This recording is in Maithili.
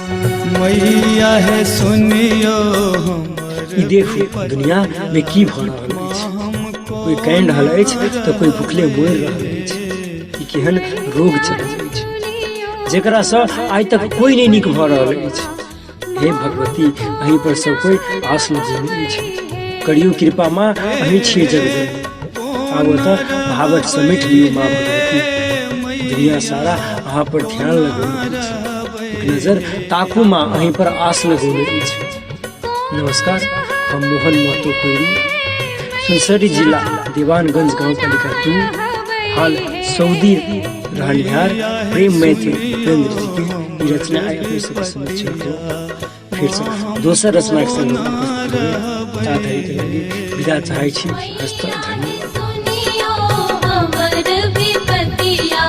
मैया हे सुनियो हमर। ई देखू दुनिया में की भऽ रहल अछि। कोई कानि रहल अछि तऽ कोई भुखले मरि रहल अछि। ई केहन रोग चलल अछि जेकरासँ आइ तक कोई नहि नीक भऽ रहल अछि। हे भगवती, अहीं पर सब कोई आस लगेने अछि। करियौ कृपा माँ, अहीं छियै जगजननी। आब ओतऽ भावट समेट लियौ माँ भगवती। दुनिया सारा अहाँ पर ध्यान लगौने अछि। एक नजर ताकू माँ, अहीं पर आस लगौने अछि। नमस्कार, हम मोहन महतो कोइरी, सुनसरी जिला, दीवानगंज गाउँपालिका 2, हाल सऊदी रहनिहार प्रेम मैथिल उपेंद्र जी के ई रचना आइ अपने सबके समक्ष रखलहुँ। फेरसँ दोसर रचनाके संग उपस्थित हेबै, ता धरिके लागि विदा चाहै छी। हस्त धन्यवाद। सुनियो हमर विपतिया।